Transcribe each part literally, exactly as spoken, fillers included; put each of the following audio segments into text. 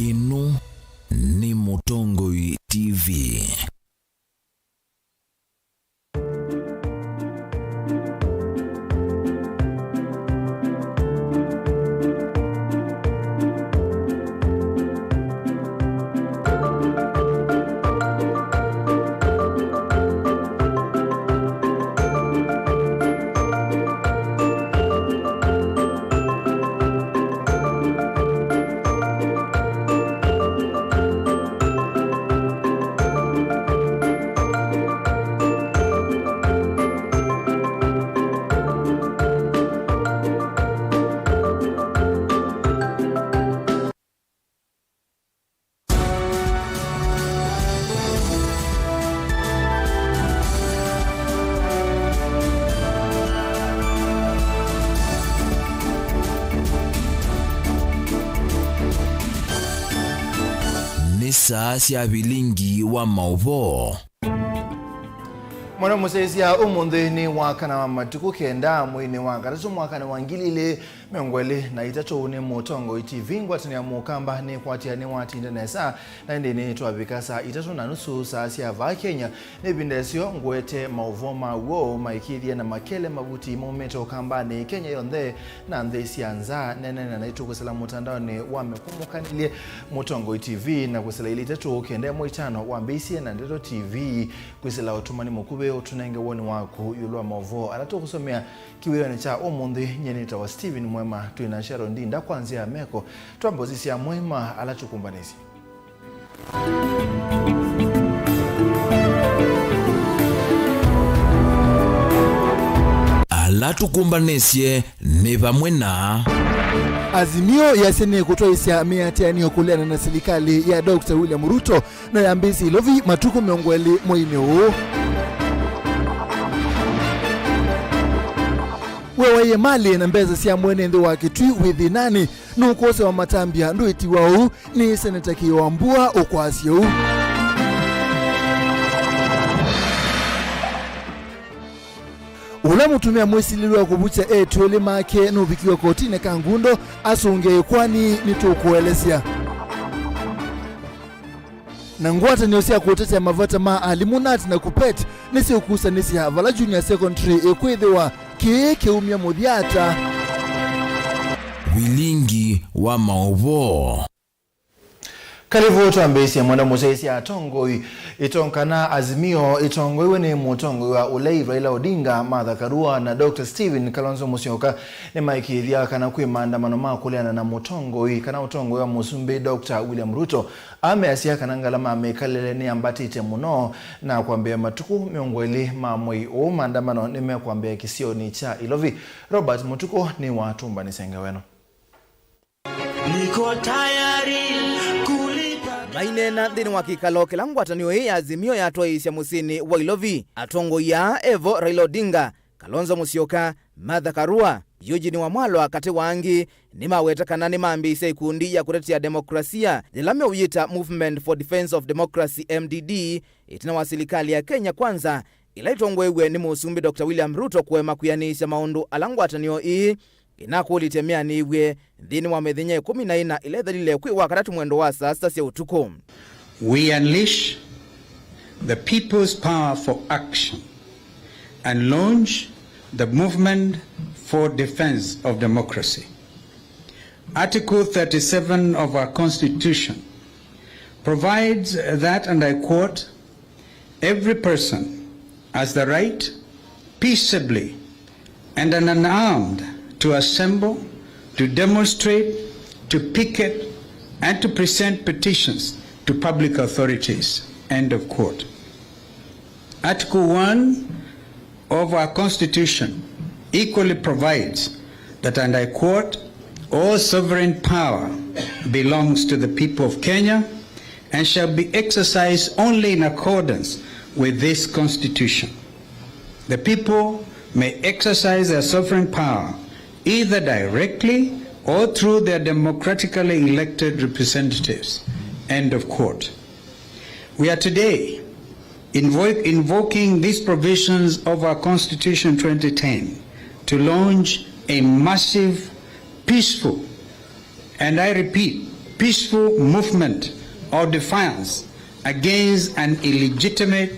Ĩno nĩ Mũtongoi T V. Nĩ saa sya vilingi wa maũvoo. Mwana mũsyaĩĩsya, ũmũnthĩ nĩ wa kana wa matukũ kenda mweinĩ wa katatũ mwakanĩ wa ngili ilĩ mĩongo ĩlĩ na itatũ. Nĩ Mũtongoi T V. Ngwatanĩo ya Mũkamba nĩkwatĩa nĩwatinda nesa, na ĩndĩ nĩtwavika saa itatũ na nusu saa sya vaa Kenya. Nĩ ĩvinda ĩseo ngũete maũvoo ma w'o maĩkĩĩthye na makele mavuti maumĩte Ũkambanĩ, Kenya yonthe na nthĩ sya nza. Nene na naitũ kwĩsĩla mũtandaonĩ wa mĩkũmũkanĩlye Mũtongoi T V na kwĩsĩla ilĩ itatũ kenda ĩmwe itano wambĩĩsye na Ndeto T V. Kwĩsĩla ũtũmani mũkuvĩ, ũtũnenge woni waku ĩũlũ wa maũvoo ala tũkũsomea kĩwĩonĩ kya ũmũnthĩ. Nyie nĩtawa Stephen Mwema, twĩ na Sharon Ndinda kwa nzĩa ya meko. Twambe ũsisya Mwema ala tũkũmbanĩsye. Ala tũkũmbanĩsye nĩ vamwe na Azimio yasya nĩkũtwaĩsya mĩatĩanĩo kũleana na silikalĩ ya Doctor William Ruto no yambĩĩsye Ilovi matukũ mĩongo ĩlĩ mweinĩ ũũ. Wĩa wa ĩemalĩ na mbesa sya mwene nthĩ wa Kitui wĩ thĩnanĩ, nũkwosewa matambya ndwĩtiwa ũu nĩ Seneta Kĩĩ wa Mbua ũkwasya ũu. Ũla mũtumĩa mwĩsilĩlwa kũvukya eĩtu elĩ make nũvikiwe kotinĩ ka ngundo asũngĩe ĩkoani, nĩtũkũelesya. Na ngwatanĩo sya kũtetea mavata ma alimũ, nat na KUPPET, nĩsyĩkusanĩsya vala junior secondary ĩkwĩthĩwa kĩĩ kĩumya mũthya ata. Vilingi wa maũvoo. Kalĩvu twambĩĩsye mwenda mũsyaĩĩsya atongoi ĩtong-, kana Azimio ĩtongoiwe nĩ mũtongoi wa ũlei Raila Odinga, Martha Karua na Doctor Stephen Kalonzo Musyoka nĩmaĩkĩĩthya kana kwĩ maandamano ma kũleana na mũtongoi kana ũtongoi wa mũsumbĩ Doctor William Ruto. Ameasya kana ngalama ya mĩkalĩle nĩyambatĩte mũno, na kwambĩĩa matukũ mĩongo ĩlĩ ma mwei ũũ, maandamano nĩmekwambĩĩa kĩsionĩ kya Ilovi. Robert Mũtukũ nĩwatũmbanĩsye ngewa ĩno. Niko tayari kulipa. Maineena nthĩnĩ wa kĩkalo kĩla ngwatanĩo ĩĩ ya Azimio yatwaĩĩsya mũsyĩnĩ wa Ilovi, atongoi aa evo Raila Odinga, Kalonzo Musyoka, Martha Karua, Eugene Wamalwa katĩ wa angĩ, nĩmaweta kana nĩmambĩĩsya ikundi ya kũtetea demokrasia yĩla meũyĩta Movement for Defence of Democracy, M D D, ĩtina wa silikalĩ ya Kenya Kwanza, ĩla ĩtongoew'e nĩ Mũsumbĩ Doctor William Ruto kũema kwĩanĩĩsya maũndũ ala ngwatanĩo ĩĩ ĩnakũlĩtye mĩanĩĩw'e nthĩnĩ wa mĩthenya ĩkũmi na ĩna ĩla ĩthelile kwĩ Wakatatũ mwendo wa saa sita sya ũtukũ. We unleash the people's power for action and launch the movement for defense of democracy. Article thirty-seven of our Constitution provides that, and I quote, "Every person has the right peaceably and unarmed to assemble, to demonstrate, to picket, and to present petitions to public authorities." End of quote. Article one of our Constitution equally provides that, and I quote, "All sovereign power belongs to the people of Kenya and shall be exercised only in accordance with this Constitution." The people may exercise their sovereign power either directly or through their democratically elected representatives. End of quote. We are today invo-, invoking these provisions of our Constitution twenty ten to launch a massive, peaceful, and I repeat, Peaceful movement of defiance against an illegitimate,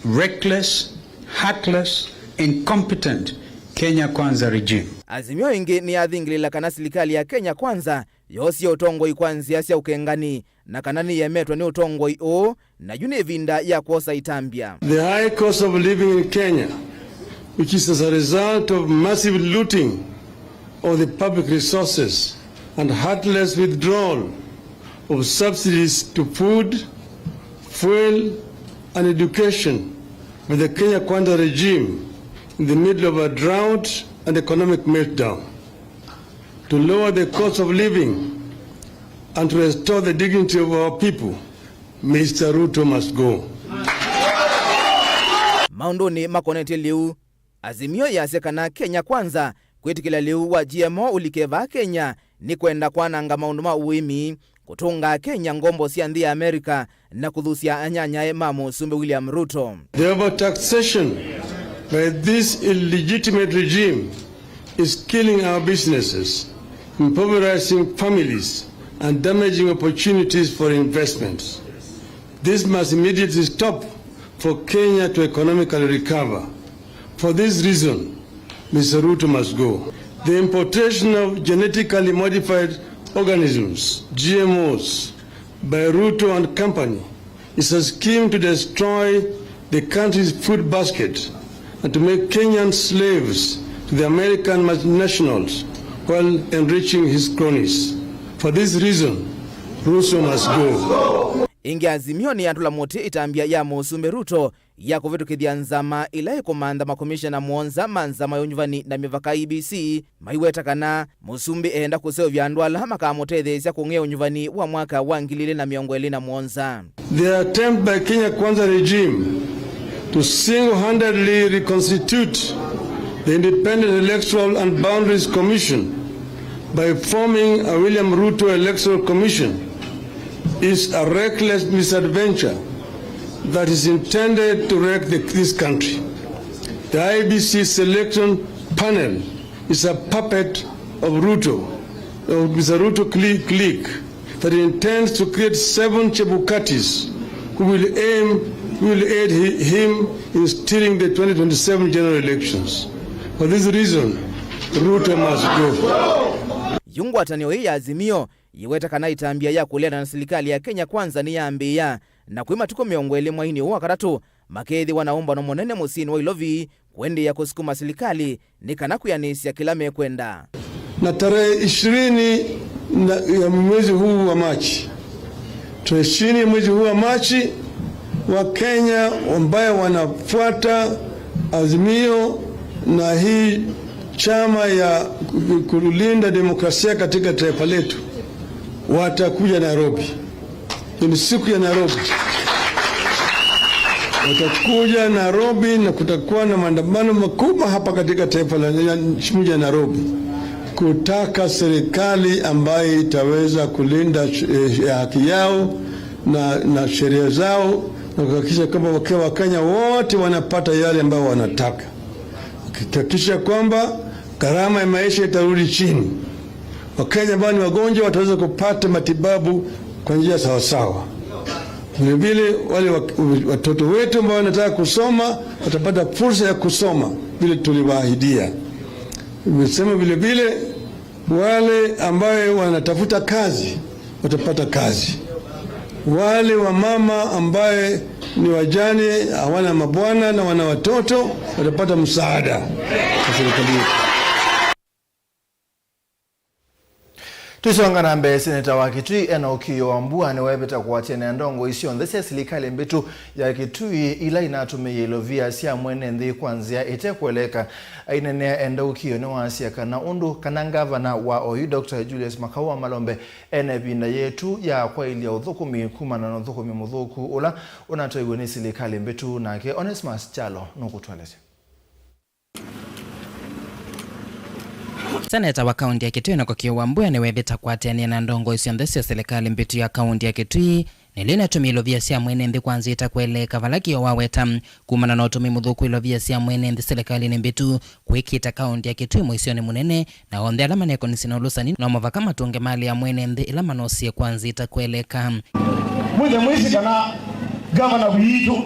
reckless, heartless, incompetent Kenya Kwanza regime. Azimio ĩngĩ nĩyathingĩlĩla kana silikalĩ ya Kenya Kwanza yoosie ũtongoi kwa nzĩa sya ũkengani, na kana nĩyemetwe nĩ ũtongoi ũũ, na yu nĩ ĩvinda ya kwosa itambya. The high cost of living in Kenya, which is as a result of massive looting of the public resources and heartless withdrawal of subsidies to food, fuel, and education by the Kenya Kwanza regime in the middle of a drought and economic meltdown. To lower the cost of living and to restore the dignity of our people, Mister Ruto must go. Maũndũnĩ makonetye lĩu, Azimio yasya kana Kenya Kwanza kwĩtĩkĩla lĩu wa G M O ũlike vaa Kenya nĩ kwenda kwananga maũndũ ma ũĩmi, kũtũnga Kenya ngombo sya nthĩ ya America, na kũthusya anyanyae ma Mũsumbĩ William Ruto. The overtaxation by this illegitimate regime is killing our businesses, impoverishing families, and damaging opportunities for investments. This must immediately stop for Kenya to economically recover. For this reason, Mister Ruto must go. The importation of genetically modified organisms, G M Os, by Ruto and company is a scheme to destroy the country's food basket and to make Kenyans slaves to the American multinationals while enriching his cronies. For this reason, Ruto must go. Ĩngĩ, Azimio nĩyatũla mũtĩ ĩtambya ya Mũsumbĩ Ruto ya kũvĩtũkĩthya nzama ĩla ĩkũmantha makomishena mũonza ma nzama ya ũnyuvani na mĩvaka, E B C, maiweta kana Mũsumbĩ eenda kũseũvya andũ ala makamũtetheesya kũng'ea ũnyuvani wa mwaka wa ngili ilĩ na mĩongo ĩlĩ na mũonza. The attempt by Kenya Kwanza regime to single-handedly reconstitute the Independent Electoral and Boundaries Commission by forming a William Ruto Electoral Commission is a reckless misadventure that is intended to wreck the, this country. The I E B C selection panel is a puppet of Ruto, of Mister Ruto cli-, clique that intends to create seven Chebukatis who will aim, who will aid hi-, him in stealing the twenty twenty-seven general elections. For this reason, Ruto must go. Yu ngwatanĩo ĩĩ ya Azimio yĩweta kana ĩtambya ya kũleana na silikalĩ ya Kenya Kwanza nĩyambĩĩa, na kwĩ matukũ mĩongo ĩlĩ mweinĩ ũũ wa katatũ, makeethĩwa na ũmbano mũnene mũsyĩnĩ wa Ilovi kũendeea kũsukuma silikalĩ nĩ kana kwĩanĩsya kĩla mekwenda. Na tarehe ishirini na, ya mwezi huu wa Machi, tarehe ishirini ya mwezi huu wa Machi, Wakenya ambaye wanafuata Azimio na hii chama ya kulinda demokrasia katika taifa letu watakuja Nairobi. Hii ni siku ya Nairobi. Watakuja Nairobi na kutakuwa na maandamano makubwa hapa katika taifa la, ya mji ya Nairobi, kutaka serikali ambayo itaweza kulinda, eh, haki yao na, na sheria zao na kuhakikisha kwamba Wake-, Wakenya wote wanapata yale ambayo wanataka, kuhakikisha kwamba gharama ya maisha itarudi chini. Wakenya ambao ni wagonjwa wataweza kupata matibabu kwa njia sawasawa. Vilevile wale wa-, watoto wetu ambao wanataka kusoma watapata fursa ya kusoma vile tuliwaahidia. Nimesema vilevile wale ambaye wanatafuta kazi watapata kazi. Wale wa mama ambaye ni wajane, hawana mabwana na wana watoto, watapata msaada wa serikali yetu. Tũisonga na mbee, seneta wa Kitui Enock Wambua nĩwevĩta kũatĩanĩa ndongoi syonthe sya silikalĩ mbĩtu ya Kitui ila inatũmĩie ilovia sya mwene nthĩ kwa nzĩa ĩte kũeleka. Ainenea e Ndoukio nĩwasya kana ũndũ kana ngavana wa oyu Doctor Julius Makau wa Malombe ena ĩvinda yĩtu ya kwaĩlya ũthũkũmi kumana na ũthũkũmi mũthũku ũla ũnatwaiwe nĩ silikalĩ mbĩtu, nake Onesmus Kyalo nũkũtũelesya. Seneta wa kaunti ya Kitui Enock Wambua nĩwevĩta kũatĩanĩa na ndongoi syonthe sya silikalĩ mbĩtu ya kaunti ya Kitui, Nĩlĩ natũmie ilovia sya mwene nthĩ kwanzĩta kũeleeka vala Kĩoo waweta kumana na ũtũmĩi mũthũku ilovia sya mwene nthĩ silikalĩnĩ mbĩtu, kwĩkĩta kaũntĩ ya Kitui mũisyonĩ mũnene, na onthe ala manekonisye na ũlũsani no mũvaka matũnge malĩ ya mwene nthĩ ĩla manosie kwanzĩta kũeleeka. Mwĩthe mwĩsĩ kana ngavana witũ,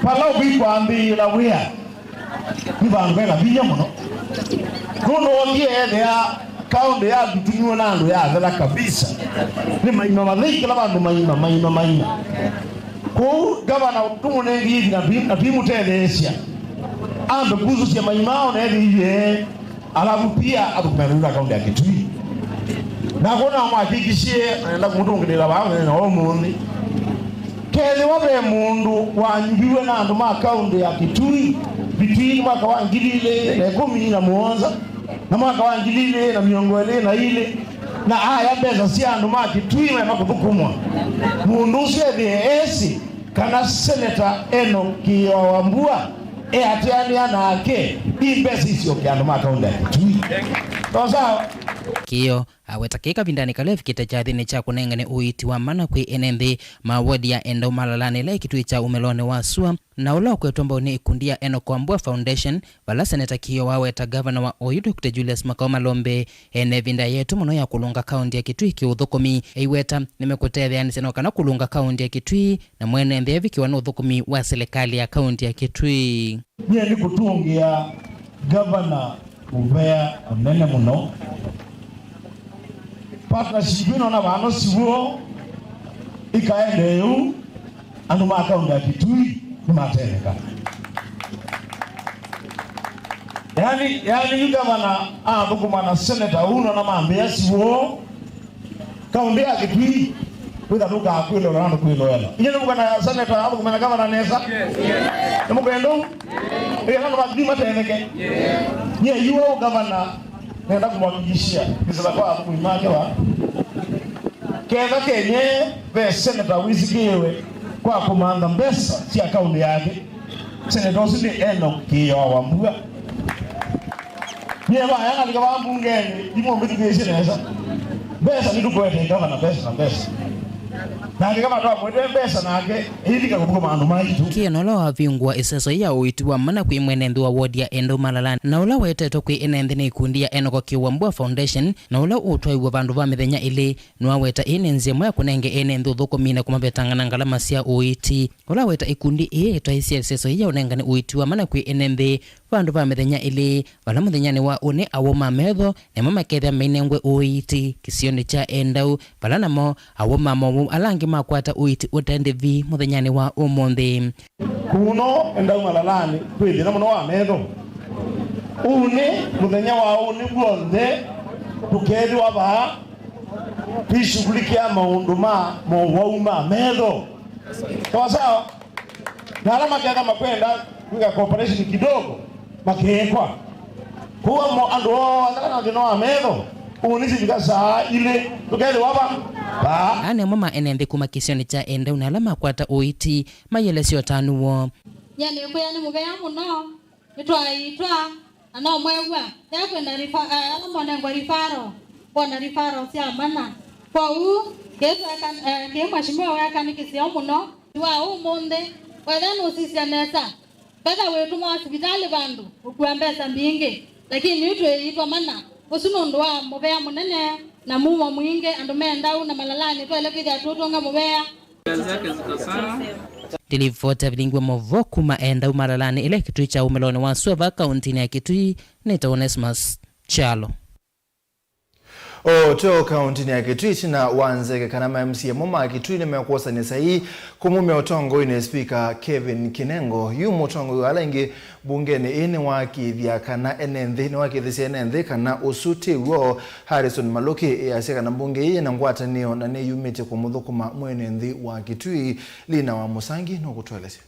vala ũkwambĩĩla wĩa, nĩ vandũ vena vinya mũno. Nũndũ okie ethĩa kaũntĩ yatutumiwe na andũ yathela kabisa. Nĩ maima mathei kĩla vandũ, maima, maima, maima. Kwoou ngavana tũmũnengie ithi na twi-, na twimũtetheesya ambe kususya maima ao na ethĩie, alafu pia athũkũme na kaũntĩ ya Kitui. Nakwa namwakikishie, na nenda kũmũtũngĩlĩla vaa mũthenya wa ũmũnthĩ. Kethĩwa ve mũndũ wanyuviwe na andũ ma kaũntĩ ya Kitui between mwaka wa ngili ilĩ na ĩkũmi na mũonza na mwaka wa ngili ilĩ na mĩongo ĩlĩ na ilĩ, na aya mbesa sya andũ ma Kitui maema kũthũkũmwa, mũndũ ũsu ethĩe esĩ kana Seneta Enock Kĩoo wa Wambua eatĩanĩa nake, i mbesa isyoke andũ ma kaũntĩ ya Kitui. Sawa sawa? Kĩoo aweta kĩĩ kavindanĩ kala evikĩte kyathĩnĩ kya kũnengane ũiiti wa mana kwĩ ene nthĩ ma wodi ya Endau Malalanĩ ĩla ĩ Kitui kya ũmĩlonĩ wa sua, na ũla ũkwetwa mbau nĩ ikundi ya Enock Wambua Foundation, vala Seneta Kĩoo waweta ngavana wa oyu Doctor Julius Makau Malombe ena ĩvinda yetu mũno ya kũlũnga kaũntĩ ya Kitui kĩũthũkũmi, eiweta nĩmekũtetheanĩsya no kana kũlũnga kaũntĩ ya Kitui na mwene nthĩ evikiwa nĩ ũthũkũmi wa silikalĩ ya kaũntĩ ya Kitui. Nyie nĩkũtũngĩa ngavana mũvea mũnene mũno. Partnership ĩno na vano siw'o ĩkaendee ũu, andũ ma kaũntĩ ya Kitui nĩmatetheka. Yaani, yaani yu ngavana athũkũma na seneta ũu nona mambĩa siw'o, kaũntĩ ya Kitui wĩtha ndũkakwĩloela na ndũkwĩloela. Inyie nĩmũkana seneta athũkũme na ngavana nesa? Nĩmũkwenda ũu? Ĩĩ, andũ ma Kitui matetheke. Nyie yu ũu ngavana nenda kũmwakikishia kĩsila kwa athũkũmi make wa ketha kenye ve seneta wĩsikĩĩwe kwa kũmantha mbesa sya kaũntĩ yake. Seneta ũsu nĩ Enock Kĩoo wa Wambua. Nyie vaya ngalika vaa mbungenĩ, ndimũmbĩthukĩĩsye nesa. Mbesa nĩtũkwete ngavana, mbesa na mbesa. Nake kama twamwendee mbesa nake, ĩilika kũthũkũma andũ maitũ. Kĩoo nola wavingũa ĩseso ya ũiiti wa mana kwĩ mwene nthĩ wa wodi ya Endau Malalanĩ, na ũla wetetwe kwĩ ene nthĩ nĩ ikundi ya Enock Kĩoo wa Wambua Foundation, na ũla ũtwaiw'a vandũ va mĩthenya ĩlĩ, nĩwaweta ĩĩ nĩ nzĩa ĩmwe ya kũnenge ene nthĩ ũthũkũmi na kũmavetangana ngalama sya ũiiti. Ũla weta ĩkundi ĩĩ ĩtwaĩsye ĩseso ĩĩ ya ũnengane ũiiti wa mana kwĩ ene nthĩ vandũ va mĩthenya ĩlĩ, vala mũthenyanĩ wa ũnĩ awau ma metho namo makethĩa mainengwe ũiiti kĩsionĩ kya Endau, vala namo awau ma mowau ala angĩ makwata ũiiti ũte ndĩvi mũthenyanĩ wa ũmũnthĩ. Kũno Endau Malalanĩ kwĩ thĩna mũno wa metho. Ũnĩ mũthenya wa ũnĩ w'onthe tũkethĩwa vaa twĩshughulikia maũndũ ma mowau ma metho. Sawa sawa? Na ala maketha makwenda kwĩka cooperation kidogo, makeekwa. Kũu amo andũ onthe ala na thĩna wa metho, ũnĩ sivika saa ilĩ, tũkethĩwa va? Vaa. Aa nĩ amwe ma ene nthĩ kuma kĩsionĩ kya Endau na ala makwata ũiiti maielesya ũtanu woo. Nyie nĩkwĩa nĩ mũvea mũno, nĩtwaiitwa, na no mwew'a, ya kwĩna rifa-, eh, ala monengwa rifaro, kwona rifaro sya mana. Kwoou, kĩĩ tweka-, eh, kĩĩ mheshimiwa weeka nĩ kĩseo mũno. Wa ũmũnthĩ, wetha nũsisya nesa, mbetha wĩtũmwa sivitalĩ vandũ ũkua mbesa mbingĩ, lakini yu twĩĩtwa mana. Ũsu nũndũ wa mũvea mũnene na mumo mwingĩ, andũ me Endau na Malalanĩ twaĩle kwĩthĩa tũũtũnga mũvea. Ndilivoti avilingiwe mavo kuma Endau Malalanĩ ĩla Kitui kya ũmĩlonĩ wa sua va kauntinĩ ya Kitui nĩtawa Onesmus Kyalo. O teo kauntinĩ ya Kitui, ĩtina wa nzeke kana ma M C A mo ma Kitui nĩmekwosanĩsya ii kũmumya ũtongoinĩ spika Kevin Kinengo. Yu mũtongoi wa ala aingĩ mbungenĩ ĩĩ nĩwakĩĩthya kana ene nthĩ, nĩwakĩĩthĩsya ene nthĩ kana ũsu ti w'o. Harrison Maluki easya kana mbunge ĩĩ yĩna ngwatanĩo na nĩyumĩtye kũmũthũkũma mwene nthĩ wa Kitui. Lina wa Mũsangi nũkũtũelesya.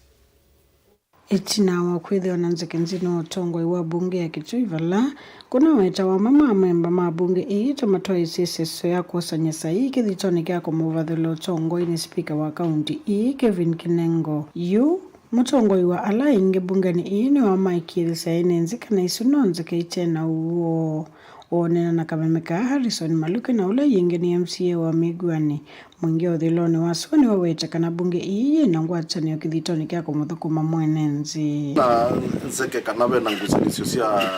Ĩtina wa kwĩthĩwa na nzeke nzeo na ũtongoi wa mbunge ya Kitui vala kũnawetawa amwe ma amemba ma mbunge ĩĩ ta matwaĩsye ĩseso ya kwosany'a saii kĩthitonĩ kya kũmũvathũla ũtongoinĩ spika wa kaunti ĩĩ Kevin Kinengo. Yu mũtongoi wa ala aingĩ mbungenĩ ĩĩ nĩwamaĩkĩĩthĩsya ene nthĩ kana isu no nzeke ite na ũw'o. Ũneena na kameme kaa, Harrison Maluke, na ũla yĩngĩ nĩ M C A wa Mĩguanĩ, Mwingi Ũthilonĩ wa Sua, nĩwawete kana mbunge ii yĩ na ngwatanĩo kĩthitonĩ kya kũmũthũkũma mwene nthĩ. Na nzeke kana ve na ngusanĩsyo sya,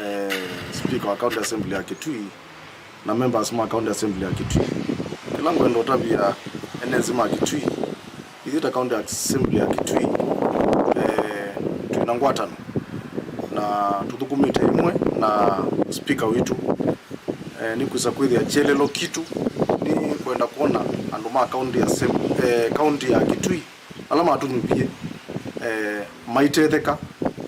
eh, speaker wa County Assembly ya Kitui na members ma County Assembly ya Kitui. Kĩla ngwenda ũtavya ene nthĩ ma Kitui, ithyĩ ta County Assembly ya Kitui, eh, twĩ na ngwatano na tũthũkũmĩte ĩmwe na speaker witũ. Eh, nĩ kwĩsa kwĩthĩa kyelelo kitũ nĩ kwenda kwona andũ ma County Assembly, eh, County ya Kitui ala matũnyuvie, eh, maitetheka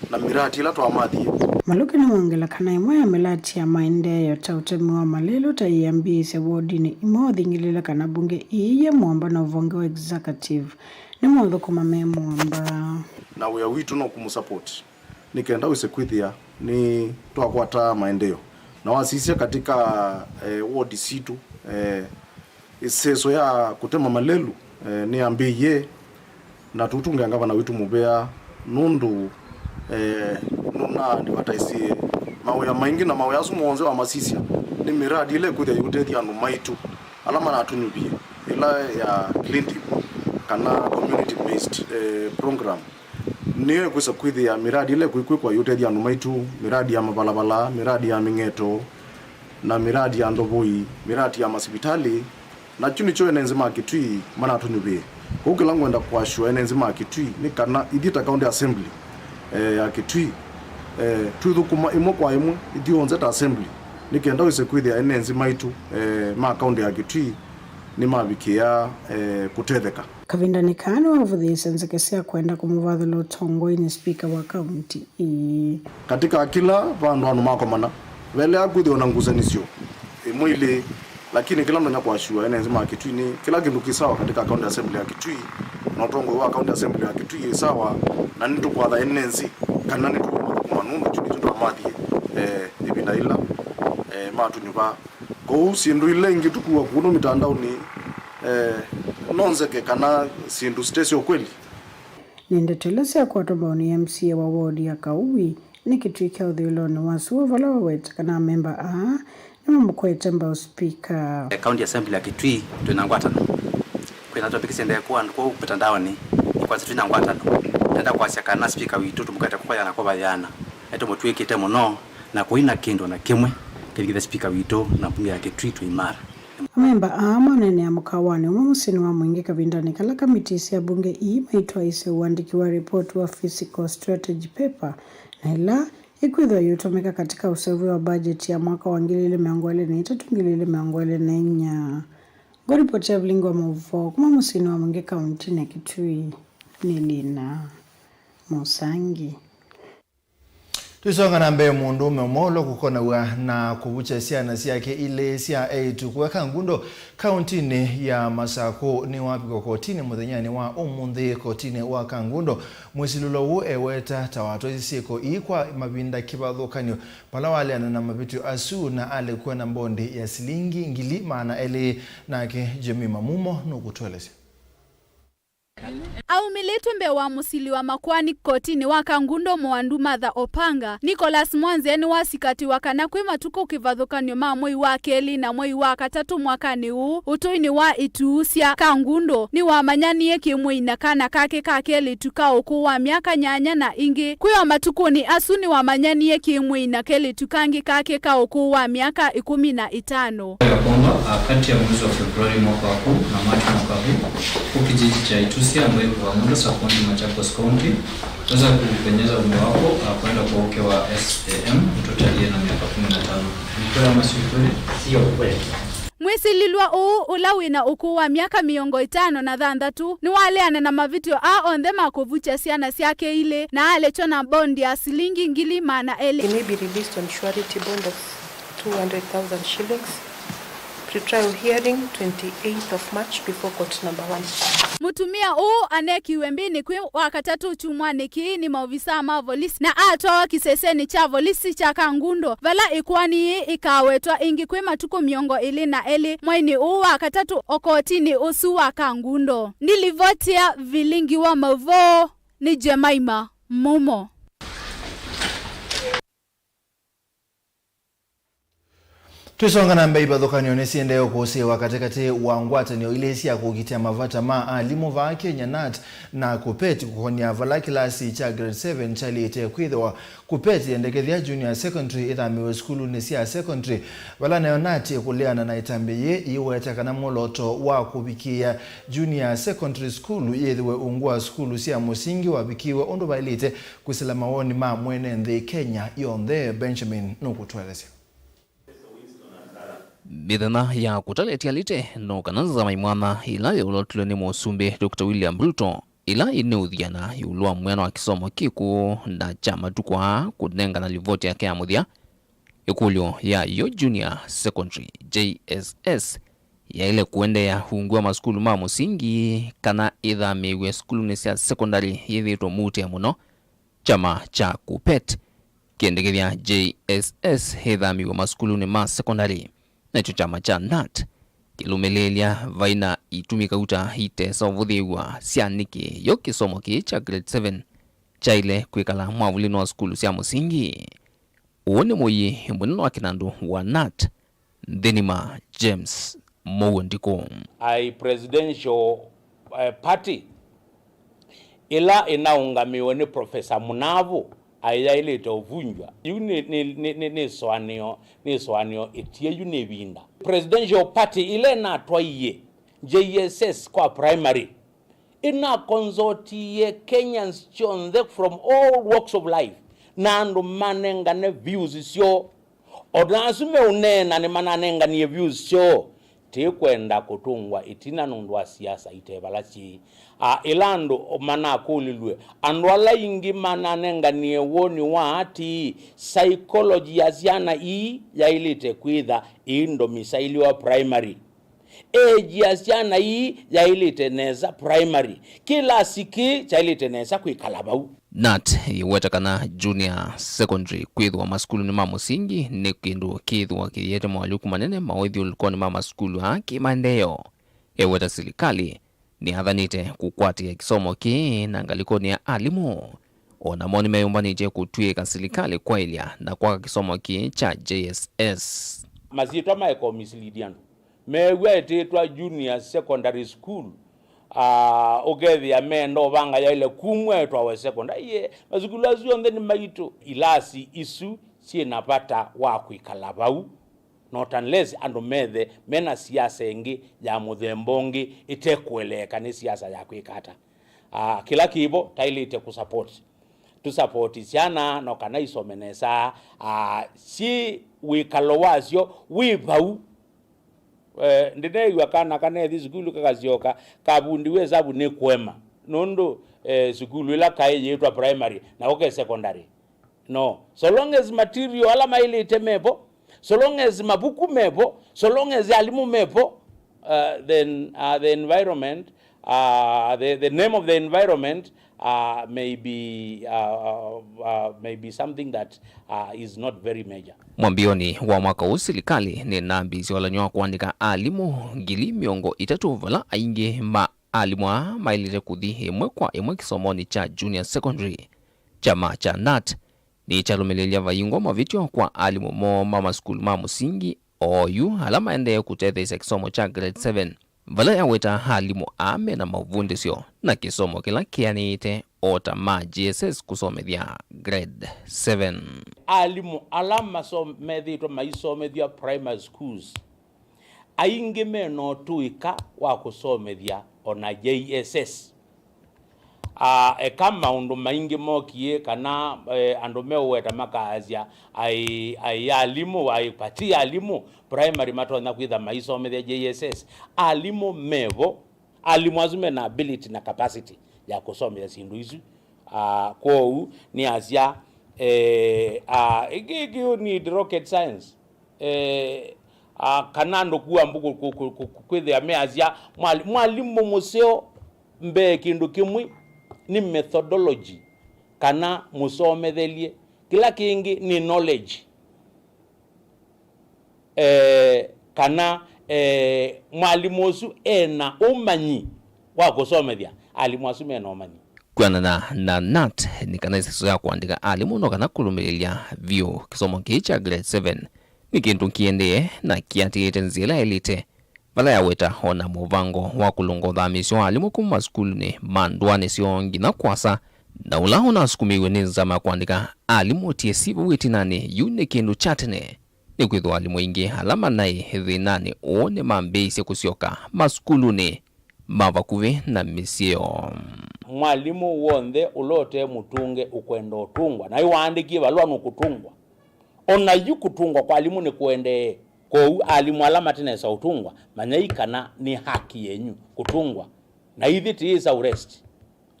na miradi ĩla twamathie. Maluke nĩwongela kana ĩmwe ya miradi ya maendeeo ta ũtemi wa malelũ ta ĩambĩĩsya wodinĩ imwe ũthingĩlĩle kana mbunge ii yĩ mũamba na ũvonge wa executive nĩmaũthũkũma me mũamba. Na wĩa witũ no kũmũsupport nĩ kenda wĩse kwĩthĩa nĩ twakwata maendeeo. Na wasisya katika, eh, wodi sitũ, eh, ĩseso ya kũtema malelũ, eh, nĩyambĩĩie, na tũtũngĩa ngavana witũ mũvea nũndũ, eh, nũna advertise mawĩa maingĩ, na mawĩa asu monthe wamasisya nĩ miradi ĩla ĩkwĩthĩa yĩũtethya andũ maitũ ala manatũnyuvie, ĩla ya Clean Tip kana community based, eh, program. Nĩyo ĩkwĩsa kwĩthĩa miradi ĩla ĩkwĩkwĩkwa yĩũtethya andũ maitũ, miradi ya mavalava, miradi ya mĩng'eto, na miradi ya ndovoi, miradi ya masivitalĩ, na kyu nĩkyo ene nthĩ ma Kitui manatũnyuvĩe. Kwoou kĩla ngwenda kũassure ene nthĩ ma Kitui nĩ kana ithyĩ ta County Assembly, eh, ya Kitui, eh, twĩthũkũma ĩmwe kwa ĩmwe ithyonthe ta assembly, nĩ kenda wĩse kwĩthĩa ene nthĩ maitũ, eh, ma County ya Kitui nĩmavikĩĩa, eh, kũtetheka. Kavindanĩ kaa nĩwavũthĩĩsye nzeke sya kwenda kũmũvathũla ũtongoinĩ spika wa kaunti ii. Katika kĩla vandũ andũ makomana, vaĩlĩaa kwĩthĩwa na ngusanĩsyo ĩmwe ilĩ, lakini kĩla ndonya kũassure ene nthĩ ma Kitui nĩ kĩla kĩndũ kĩ sawa katika County Assembly ya Kitui, na ũtongoi wa County Assembly ya Kitui ĩ sawa, na nĩtũkwatha ene nthĩ kana nĩtũkũmathũkũma nũndũ kyu nĩkyo twamathie, eh, ĩvinda ĩla, eh, matũnyuva. Kwoou syĩndũ ila ingĩ tũkua kũũ mitandaoni, eh, no nzeke kana syĩndũ sitesyo kweli. Nĩ ndeto ila syakwatwa mbau nĩ M C A wa wodi ya Kauwi nĩ Kitui kya ũthũĩlonĩ wa Sua, vala waweta kana amemba aa nĩmamũkwete mbau spika. Eh, County Assembly ya Kitui twĩ na ngwatano. Kwĩna topic syendee kũũ andũ kũũ mitandaoni, nĩ kwasya twĩ na ngwatano. Nenda kwasya kana spika witũ tũmũkwete kũvayana kũvayana. Nĩtũmũtw'ĩkĩte mũno. Na kũina kĩndũ na kĩmwe kĩthikĩthe spika witũ na mbunge ya Kitui twĩ imara. Amemba aa maneenea mũkawanĩ ũmwe mũsyĩnĩ wa Mwingi kavindanĩ kala kamitii sya mbunge ii maitwaĩĩsye ũandĩki wa ripoti wa physical strategy paper, na ĩla ĩkwĩthĩwa yĩũtũmĩka katika ũseũvyo wa mbajeti ya mwaka wa ngili ili mĩongo ĩlĩ na itatũ, ngili ili mĩongo ĩlĩ na inya. Ngũripoti ya vilingi wa maũvoo kuma mũsyĩnĩ wa Mwingi kauntinĩ ya Kitui nĩ Lina Mũsangi. Tũisonga na mbee, mũndũũme ũmwe ũla ũkũkonaw'a na kũvukya syana syake ilĩ sya eĩtu kũeka ngundo kauntinĩ ya Masakũ nĩwavikwa kotinĩ mũthenyanĩ wa ũmũnthĩ kotinĩ wa Kangundo. Mwĩsilĩlo ũũ eweta ta watwaisye syĩko ii kwa mavinda kĩvathũkany'o vala waleana na mavĩtyo asu na alekwa na mbondi ya silingi ngili maana elĩ. Nake Jemima Mumo nũkũtũelesya. Aumĩlĩtw'e mbee wa mũsili wa makoani kotinĩ wa Kangundo Mwandu Martha Opanga, Nicholas Mwanzia nĩwasikatĩwa kana kwĩ matukũ kĩvathũkany'o ma mwei wa kelĩ na mwei wa katatũ mwakanĩ ũũ ũtũinĩ wa ituu sya Kangundo nĩwamanyanie kĩ-mwĩi na kana kake ka kelĩtu ka ũkũũ wa myaka nyanya na ĩngĩ kwĩ o matukũnĩ asu nĩwamanyanie kĩ-mwĩi na kelĩtu kangĩ kake ka ũkũũ wa myaka ĩkũmi na ĩtano. Ya kwamba, ah, kati ya mwezi wa Februari mwaka huu na Machi mwaka huu, huku kijiji cha Itusia ambayo iko Kangundo sub-county Machakos County, weza kupenyeza mume wako, ah, kwenda kwa uke wa S A M, mtoto aliye na miaka kumi na tano. Ni kweli ama si kweli? Sio kweli. Mwĩsilĩlwa ũũ, ũla wĩ na ũkũũ wa myaka mĩongo ĩtano na thanthatũ, nĩwaleana na mavĩtyo aa onthe ma kũvukya syana syake ilĩ, na alekywa na bondi ya silingi ngili maana elĩ. He may be released on surety bond of two hundred thousand shillings. Pre-trial hearing, twenty-eighth of March, before court number one. Mũtumĩa ũũ anekiwe mbĩnĩ kwĩ wa katatũ kyumwanĩ kĩĩ nĩ maovisaa ma volisi, na atwawa kĩsesenĩ kya volisi kya Kangundo, vala ĩkoani yĩĩ ĩkawetwa ĩngĩ kwĩ matukũ mĩongo ĩlĩ na elĩ mweinĩ ũũ wa katatũ o kotinĩ ũsu wa Kangundo. Ndilivoti ya vilingi wa mauvoo nĩ Jemima Mumo. Twĩsonga na mbee, ivathũkany'o nĩsiendee kũsĩĩwa katĩkatĩ wa ngwatanĩo ilĩ sya kũkitĩa mavata ma alimũ vaa Kenya, nat na KUPPET, kũkonya vala kĩlasi kya grade seven kyaĩlĩte kwĩthĩwa. KUPPET yendekethya junior secondary ĩthamĩwe sukulunĩ sya secondary, vala nayo nat ĩkũleana na ĩtambya yĩĩ, ĩiweta kana mwolooto wa kũvikĩĩa junior secondary school yĩthĩwe ungu wa sukulu sya mũsingi wavikiwe ũndũ vaĩlĩte, kwĩsĩla mawoni ma mwene nthĩ Kenya yonthe. Benjamin nũkũtũelesya. Mĩthenya ya kũtalĩtya lite no kana nzama imwana ĩla yĩũlotw'e nĩ Mũsumbĩ Doctor William Ruto, ĩla ĩnĩũthiana ĩũlũ wa mwena wa kĩsomo kĩkũũ na kya matukũ aa kũnengana livoti yake ya mũthya. Ĩkũlyo ya yo junior secondary, J S S, yaĩle kũendeea ungu wa masukulu ma mũsingi kana ĩthamĩĩw'e sukulunĩ sya secondary yĩthĩĩtwe muutĩe mũno. Kyama kya KUPPET kĩendekethya J S S ĩthamĩw'e masukulunĩ ma sekondalĩ, nakyo kyama kya nat kĩlũmĩlĩĩlya vai na itumi kauta itesa ũvũthĩĩw'a sya nĩkĩ yo kĩsomo kĩĩ kya grade seven kyaĩle kwĩkala mwavulĩnĩ wa sukulu sya mũsingi. Ũũ nĩ mũiĩ mũnene wa kĩnandũ wa nat, Nthinima James Mũuo Ndikũ. I presidential, eh, party ĩla ĩnaũngamĩwe nĩ Professor Mũnavũ aĩ yaĩlĩte ũvunjwa. Yu nĩ, nĩ, nĩ, nĩ, nĩ ĩsũanĩo, nĩ ĩsũanĩo ĩtiĩyu nĩ ĩvinda. Presidential party ĩla ĩnatwaie J S S kwa primary, ĩnakonzotie Kenyans kyonthe from all walks of life, na andũ manengane views syoo. O na asu meũneena nĩmananenganie views syoo, tĩkwenda kũtũngwa ĩtina nũndũ wa siasa ite vala syĩĩ. A, ĩla andũ manakũlilw'e, andũ ala aingĩ mananenganie woni wa ati, psychology ya syana ii yaĩlĩte kwĩtha ĩĩ domicile wa primary. Age ya syana ii yaĩlĩte nesa primary. Kĩlasi kĩĩ kyaĩlĩte nesa kwĩkala vau. nat ĩweta kana junior secondary kwĩthĩwa masukulunĩ ma mũsingi nĩ kĩndũ kĩĩthĩwa kĩyĩete moalyũku manene maũthyũlũlũkonĩ ma masukulu aa kĩ maendeeo. Ĩweta silikalĩ nĩyathanĩte kũkwatĩĩa kĩsomo kĩĩ na ngalĩkonĩ ya alimũ. O namo nĩmeyũmbanĩtye kũtw'ĩĩka silikalĩ kwaĩlya na kwaka kĩsomo kĩĩ kya J S S. Masyĩtwa maeka ũmislead andũ. Meew'a ĩtĩtwa Junior Secondary School, ah, ũkethĩa meenda ũvanga yaĩle kumw'a ĩtwawe secondary. Aiee, masukulu asu onthe nĩ maitũ. Ilasi isu syĩ na vata wa kwĩkala vau, not unless andũ methe mena siasa ĩngĩ ya mũthemba ũngĩ ĩtekũeleeka nĩ siasa ya kwĩka ata. Ah, kĩla kĩvo taĩlĩte kũsupport. Tũsupport syana no kana isome nesa, ah, syĩ wĩkalo wasyo wĩ vau. Eh, ndĩneew'a kana kanethi sukulu kakasyoka, kavundiwe ĩsavu nĩ kũema, nũndũ, eh, sukulu ĩla kaĩ yĩĩtwa primary, nako ke secondary. No. So long as material ala maĩlĩte mevo, so long as mavuku mevo, so long as alimũ mevo, uh, then, uh, the environment, uh, the, the name of the environment, uh, may be, uh, uh, uh, may be something that, uh, is not very major. Mwambĩonĩ wa mwaka ũũ, silikalĩ nĩnambĩĩsye ũlany'o wa kũandĩka alimũ ngili mĩongo ĩtatũ, vala aingĩ ma alimũ aa maĩlĩte kũthi ĩmwe kwa ĩmwe kĩsomonĩ kya junior secondary. Kyama kya nat nĩkyalũmĩlĩĩlya vaingwa mavĩtyo kwa alimũ moo ma masukulu ma mũsingi oyu ala maendee kũtetheesya kĩsomo kya grade seven, vala yaweta alimũ aa me na mavundĩsyo na kĩsomo kĩla kĩanĩĩte o ta ma J S S kũsomethya grade seven. Alimũ ala maso-, methĩĩtwe maisomethya primary schools, aingĩ me na ũtũĩka wa kũsomethya o na J S S. Ah, eka maũndũ maingĩ mokie kana, eh, andũ meũweta makaasya, aĩ, aĩ alimũ, aĩ pati alimũ primary matonya kwĩtha maisomethya J S S. Alimũ mevo, alimũ asu mena ability na capacity ya kũsomethya syĩndũ isu. Ah, kwoou nĩasya, eh, ah, ĩkĩ, ĩkĩ you need rocket science. Eh, ah, kana andũ kua mbuku ku-, ku-, ku-, ku-, kwĩthĩa measya, "Mwali-, mwalimũ mũseo mbee kĩndũ kĩmwe nĩ methodology kana mũsomethelye, kĩla kĩngĩ nĩ knowledge." Eh, kana, eh, mwalimũ ũsu ena ũmanyi wa kũsomethya, alimũ asu mena ũmanyi. Kwĩanana na nat, nĩ kana ĩseso ya kũandĩka alimũ no kana kũlũmĩlĩlya vyũ kĩsomo kĩĩ kya grade seven nĩ kĩndũ kĩendee na kĩatĩĩte nzĩa ĩla yaĩlĩte, vala yaweta o na mũvango wa kũlũnga ũthamisyo wa alimũ kuma masukulunĩ ma ndũanĩ syoo nginya kũasa, na ũla ũnasukumĩiwe nĩ nzama ya kũandĩka alimũ T S C vau ĩtinanĩ. Yu nĩ kĩndũ kya tene, nĩkwĩthĩwa alimũ aingĩ ala manaĩ thĩnanĩ ũũ nĩmambĩĩisye kũsyoka masukulunĩ ma vakuvĩ na mĩsyĩ yoo. Mwalimũ w'onthe ũla ũte mũtũnge ũkwenda ũtũngwa, na yu waandĩkie valũa nũkũtũngwa. O na yu kũtũngwa kwa alimũ nĩkũendee. Kwoou alimũ ala matinesa ũtũngwa, manyai kana nĩ haki yenyu kũtũngwa, na ithyĩ tĩĩsa ũrest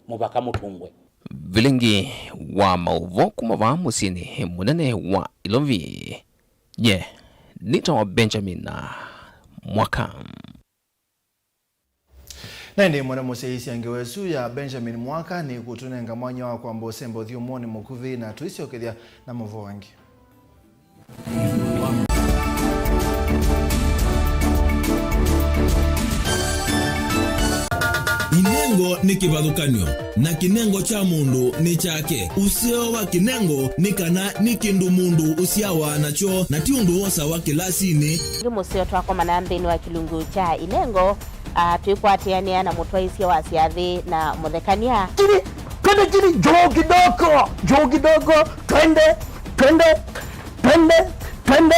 mũvaka mũtũngwe. Vilingi wa maũvoo kuma vaa mũsyĩnĩ mũnene wa Ilovi. Nye nĩtawa Benjamin Mwaka. Na ĩndĩ mwana mũsyaĩĩsya ngewa ĩsu ya Benjamin Mwaka nĩ kũtũnenga mwanya wa kwamba ũsemba ũthyũmũonĩ mũkuvĩ na tũisyokethya na maũvoo angĩ. Inengo nĩ kĩvathũkany'o, na kĩnengo kya mũndũ nĩ kyake. Ũseo wa kĩnengo nĩ kana nĩ kĩndũ mũndũ ũsyawa nakyo, na ti ũndũ wosawa kĩlasinĩ. Nĩ mũseo twakomana nthĩnĩ wa kĩlungu kya inengo, ah, twĩkwatĩanĩa na mũtwaĩsya wa syathĩ na mũthekany'a. Chini, twende chini, juu kidogo, juu kidogo, twende, twende, twende, twende.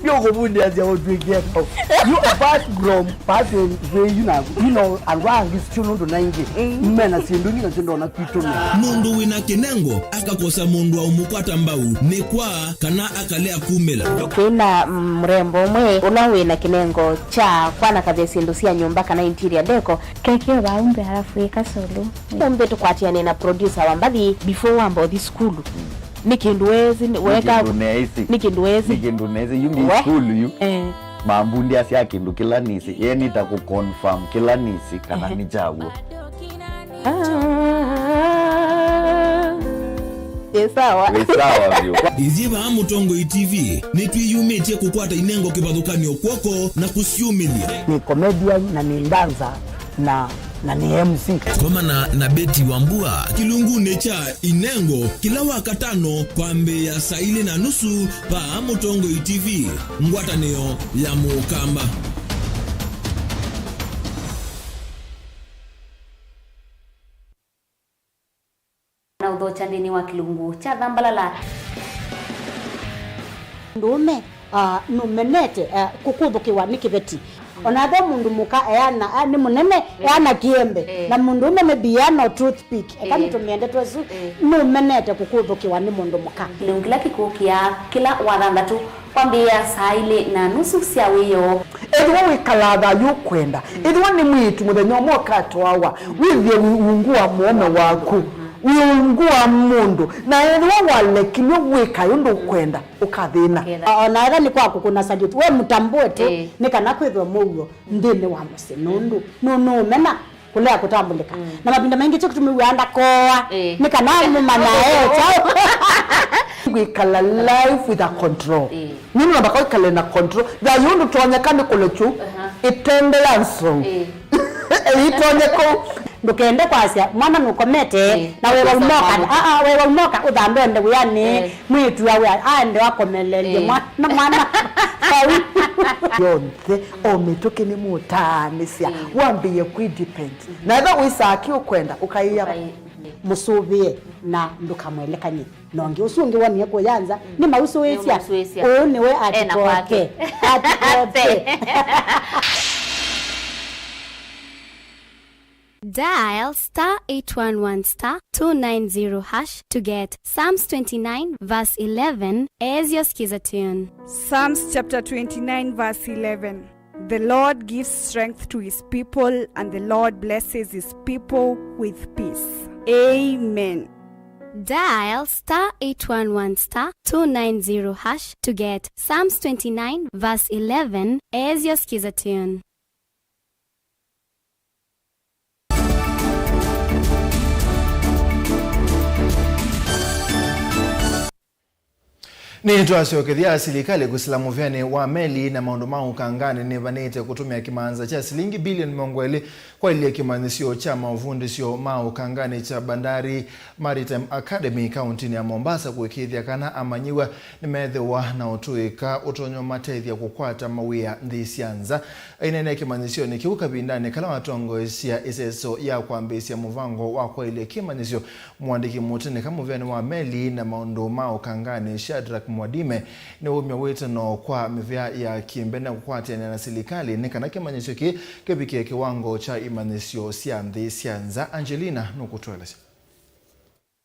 Ndio kũvundiasya ũtwĩkie kau. You, apart from passing way, you know, you know, andũ angĩ sio nũndũ na ingĩ. Mm. Mena syĩndũ ingĩ na syĩndũ ona kwitũ nĩ. Mũndũ wĩna kĩnengo akakosa mũndũ wa ũmũkwata mbau nĩ kwa kana akalea kumĩla. Twĩna, mm, mũrembo ũmwe ũla wĩna kĩnengo kya kwanakavya syĩndũ sya nyũmba kana interior decor. Keke vau mbee alafu ĩka solo. Ũmbe tũkwatiane na producer wa mbathi before wamba ũthi sukulu. Nĩ kĩndũ wezi, nĩ weka, kĩndũ neesi. Nĩ kĩndũ wezi. Nĩ kĩndũ neesi, yu ndi we sukulu yu. Eh. Mambundi asya kĩndũ kĩla nĩsĩ, ye nĩta kũ confirm kĩla nĩsĩ kana, ehe, nĩ kyaw'o. Ah, ĩ sawa. Wĩ sawa vyũ. Ithyĩ vaa Mũtongoi T V nĩtwĩyumĩtye kũkwata inengo kĩvathũkany'o kw'oko na kũsyumĩlya. Nĩ comedian na nĩ dancer na, na nĩ M C. Komana na Betty Wambua kĩlungunĩ kya Inengo kĩla Wakatano kwambĩĩa saa ilĩ na nusu vaa Mũtongoi T V, ngwatanĩo ya Mũkamba. Na ũthokya nthĩnĩ wa kĩlungu kya Thambalala. Mũndũũme, ah, nũmenete, ah, kũkũthũkĩwa nĩ kĩveti. O na ethĩwa mũndũ mũka eana, ah, nĩ mũnene, eh, eana kĩembe, eh, na mũndũũme maybe eana o toothpick, eka, eh, nĩtũmĩende twesu, eh, nũmenete kũkũthũkĩwa nĩ mũndũ mũka. Kĩlungu kĩla kĩkũkĩa kĩla Wathanthatũ kwambĩĩa saa ilĩ na nusu sya wĩoo. Ethĩwa wĩkalaa thayũ ũkwenda, ethĩwa nĩ mwĩĩtu mũthenya ũmwe ũkatwawa, wĩthĩe wĩ ungu wa mũũme waku, wĩ ungu wa mũndũ, na ethĩwa walekilw'e wĩkae ũndũ ũkwenda, ũkathĩna. Ũkethĩa. O na ethĩwa nĩ kwa kũkũna salute, we mũtambũe tu, ĩĩ, nĩ kana kwĩthwe mũuo nthĩnĩ wa mũsyĩ, nũndũ nũ-, nũũmena kũlea kũtambũlĩka. Mm. Na mavinda maingĩ kyo kĩtumi wĩaa ndakoa, ĩĩ, nĩ kana mũmanya e kyaũ. Kwĩkala life with a control. Ĩĩ. Nĩ nũndũ ndaka ũikale na control. Thayũ ũndũ tonyeka nĩ kũlekyu, aha, ĩtende ya nsou. Ĩĩ. Ĩitonye kũu. Ndũkende kwasya mwana nũkomete, ĩĩ, na we waumoka. Aa, we waumoka ũthambe ende wĩanĩ. Ĩĩ. Mwĩĩtu awe aende akomelelye, ĩĩ, mwana, mwana. Yonthe, o mĩtũkĩ nĩmũtaanĩsya, ĩĩ, wambĩĩe kwĩ depend. Na ethĩwa wĩsaa kĩ ũkwenda, ũkaĩa. Ũkaĩ-, mũsũvĩe na ndũkamwelekany'e. Na ũngĩ ũsu ũngĩ wonie kũya nza, mm, nĩmausũĩsya. Nĩmausũĩsya. Ũũ nĩwe ena atikoke kwake. Atikoke. Dial star eight one one star two nine zero hash to get Psalms twenty-nine verse eleven as your skiza tune. Psalms chapter twenty-nine verse eleven. The Lord gives strength to his people, and the Lord blesses his people with peace. Amen. Dial star eight one one star two nine zero hash to get Psalms twenty-nine verse eleven as your skiza tune. Nĩtwasyokethya silikalĩ kwĩsĩla mũvĩanĩ wa meli na maũndũ ma ũkanganĩ nĩvanĩte kũtũmĩa kĩmanza kya silingi bilioni mĩongo ĩlĩ kwaĩlya kĩmanyĩsyo kya maũvundĩsyo ma ũkanganĩ kya Bandari Maritime Academy kaũntĩnĩ ya Mombasa kũĩkĩĩthya kana amanyĩw'a nĩmethĩwa na ũtũĩka ũtonya ũmatethya kũkwata mawĩa nthĩ sya nza. Aineenea kĩmanyĩsyonĩ kĩu kavindanĩ kala watongoesya ĩseso ya kwambĩĩsya mũvango wa kwaĩlya kĩmanyĩsyo, mũandĩki mũtĩnĩka mũvĩanĩ wa meli na maũndũ ma ũkanganĩ Shadrack Mwadime nĩwaumya wĩtano kwa mĩvĩa ya kĩmbene kũkwatĩanĩa na silikalĩ nĩ kana kĩmanyĩsyo kĩĩ kĩvikĩe kĩwango kya imanyĩsyo sya nthĩ sya nza. Angelina nũkũtũelesya.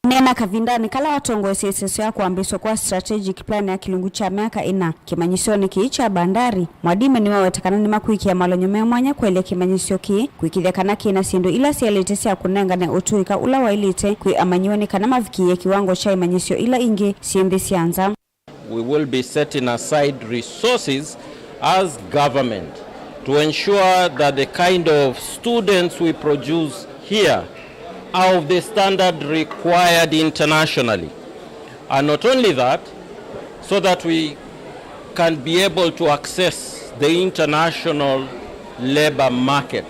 Aneena kavindanĩ kala watongoesya ĩseso ya kwambĩĩswa kwa strategic plan ya kĩlungu kya myaka ĩna kĩmanyĩsyonĩ kĩĩ kya Bandari, Mwadime nĩwaweta kana nĩmakwĩkĩa malonyo me mwanya kwaĩlya kĩmanyĩsyo kĩĩ, kũĩkĩĩthya kana kĩna syĩndũ ila syaĩlĩte sya kũnengane ũtũĩka ũla waĩlĩte kwĩ amanyĩw'a nĩ kana mavikĩĩe kĩwango kya imanyĩsyo ila ingĩ syĩ nthĩ sya nza. We will be setting aside resources as government to ensure that the kind of students we produce here are of the standard required internationally. And not only that, so that we can be able to access the international labor market.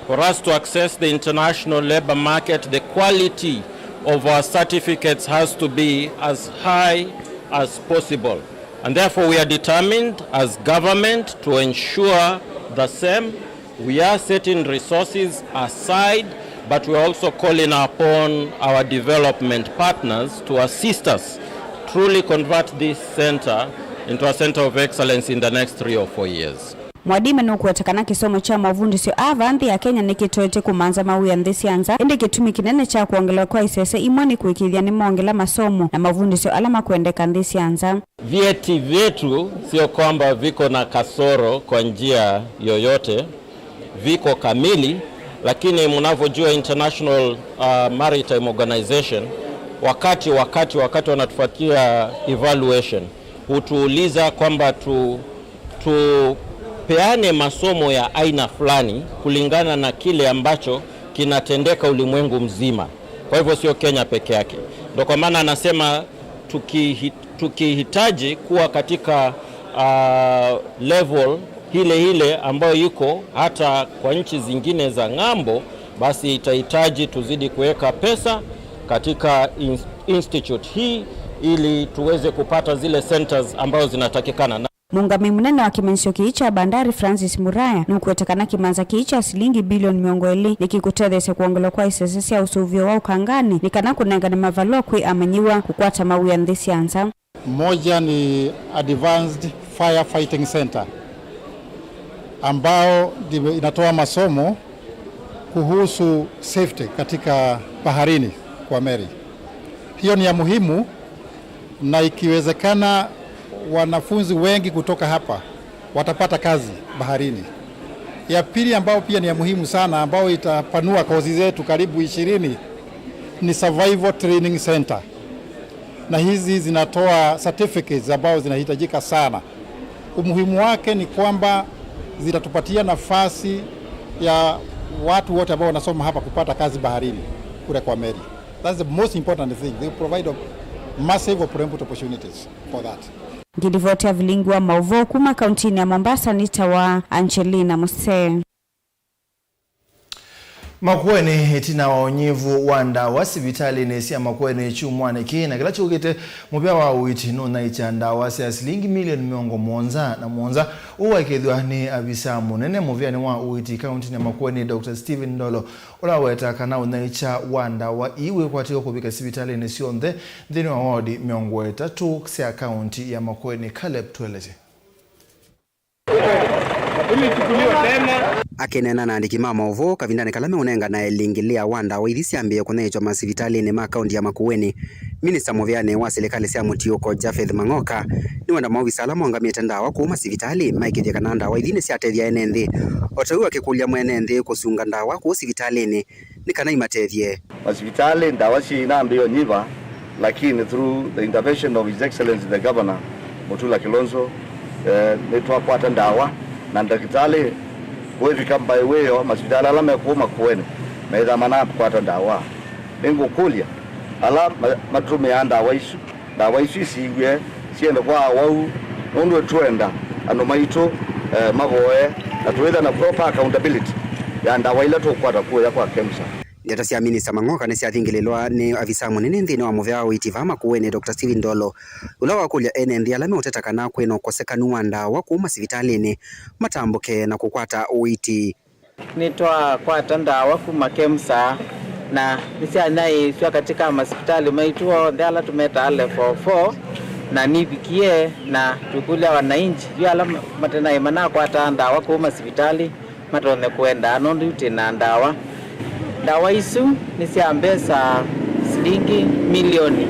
For us to access the international labor market, the quality of our certificates has to be as high as possible. And therefore, we are determined as government to ensure the same. We are setting resources aside, but we are also calling upon our development partners to assist us truly convert this center into a center of excellence in the next three or four years. Mwadime nũkũweta kana kĩsomo kya mavundĩsyo aa vaa nthĩ ya Kenya nĩkĩtoetye kũmanza mawĩa nthĩ sya nza, ĩndĩ kĩtumi kĩnene kya kwongelewa kwa isese imwe nĩ kũĩkĩĩthya nĩmongela masomo na mavundĩsyo ala makwendeka nthĩ sya nza. Vyeti vyetu sio kwamba viko na kasoro kwa njia yoyote, viko kamili, lakini mnavyojua International, uh, Maritime Organization, wakati, wakati, wakati wanatupatia evaluation, hutuuliza kwamba tu, tupeane masomo ya aina fulani kulingana na kile ambacho kinatendeka ulimwengu mzima. Kwa hivyo sio Kenya peke yake. Ndio kwa maana anasema tukihi-, tukihitaji kuwa katika, ah, level ile ile ambayo iko hata kwa nchi zingine za ng'ambo, basi itahitaji tuzidi kuweka pesa katika ins-, institute hii ili tuweze kupata zile centers ambazo zinatakikana. Na Mũũngamĩi mũnene wa kĩmanyĩsyo kĩĩ kya Bandari, Francis Muraya, nũkũweta kana kĩmanza kĩĩ kya silingi bilioni mĩongo ĩlĩ nĩkĩkũtetheesya kwongelwa kwa isese sya ũsũvĩo wa ũkanganĩ nĩ kana kũnengane mavalũa kwĩ amanyĩw'a kũkwata mawĩa nthĩ sya nza. Moja ni Advanced Firefighting Center, ambao ndime-, inatoa masomo kuhusu safety katika baharini kwa meli. Hiyo ni ya muhimu, na ikiwezekana wanafunzi wengi kutoka hapa watapata kazi baharini. Ya pili, ambayo pia ni ya muhimu sana, ambayo itapanua kozi zetu karibu ishirini, ni Survival Training Center. Na hizi zinatoa certificates ambazo zinahitajika sana. Umuhimu wake ni kwamba zitatupatia nafasi ya watu wote ambao wanasoma hapa kupata kazi baharini kule kwa meli. That's the most important thing. They provide op-, massive employment opportunities for that. Ngĩlivoti ya vilingi wa maũvoo kuma kauntinĩ ya Mombasa nĩ ta wa Angelina Musee. Makueni. Ĩtina wa ũnyivu wa ndawa sivitalĩnĩ sya Makueni kyumwanĩ kĩĩ na kĩla kyũkĩte, mũvĩa wa ũiiti nũnyaĩĩkya ndawa sya silingi milioni mĩongo mũonza na mũonza. Ũu waĩkĩĩthw'a nĩ avisa mũnene mũvĩanĩ wa ũiiti kauntinĩ ya Makueni, Doctor Stephen Ndolo, ũla waweta kana ũnyaĩĩkya wa ndawa ii wĩkwatĩwe kũvika sivitalĩnĩ syonthe nthĩnĩ wa wodi mĩongo ĩtatũ sya kaunti ya Makueni. Caleb, tũelesye. Akĩneena na andĩki ma maũvoo kavindanĩ kala meũnenganae ĩlingĩlĩa wa ndawa ithi syambĩĩe kũnyaĩĩkya masivitalĩnĩ ma kaunti ya Makueni, minista mũvĩanĩ wa silikalĩ sya mũtiũko Japheth Mang'oka nĩwenda maovisa ala maũngamĩte ndawa kũu masivitalĩ maĩkĩĩthye kana ndawa ithi nĩsyatethya ene nthĩ, o ta ũu akĩkũlya mwene nthĩ kũsunga ndawa kũu sivitalĩnĩ nĩ kana imatethye. Masivitalĩ, ndawa syĩ inambĩĩa ũnyiva, lakini through the intervention of His Excellency the Governor, Mutula Kilonzo, eh, nĩtwakwata ndawa, na ndakĩtalĩ kwĩvika mbaĩ wĩoo, masivitalĩ ala me kũu Makueni methĩwa manakwata ndawa. Nĩngũkũlya ala ma-, matũmĩaa ndawa isu, ndawa isu isiw'e Siende kwa awau, nũndũ twenda andũ maitũ, eh, mavoe, na twĩtha na proper accountability ya ndawa ila tũkwata kuoya kwa KEMSA. Ndeto sya Minista Mang'oka nĩsyathingĩlĩlwa nĩ avisa mũnene nthĩnĩ wa mũvea wa ũiiti vaa Makueni, Doctor Stephen Ndolo, ũla wakũlya ene nthĩ ala meũteta kana kwĩ na ũkosekanu wa ndawa kũu masivitalĩnĩ matambũke na kũkwata ũiiti. Nĩtwakwata ndawa kuma KEMSA na nĩsyanyaĩĩsw'a katika masipitali maitũ onthe ala tũmetaa level four, na nivikie na twĩkũlya wananchi yu ala matenaĩ manakwataa ndawa kũu masivitalĩ matonye kũendaa nũndũ yu twĩ na ndawa. Ndawa isu nĩ sya mbesa silingi milioni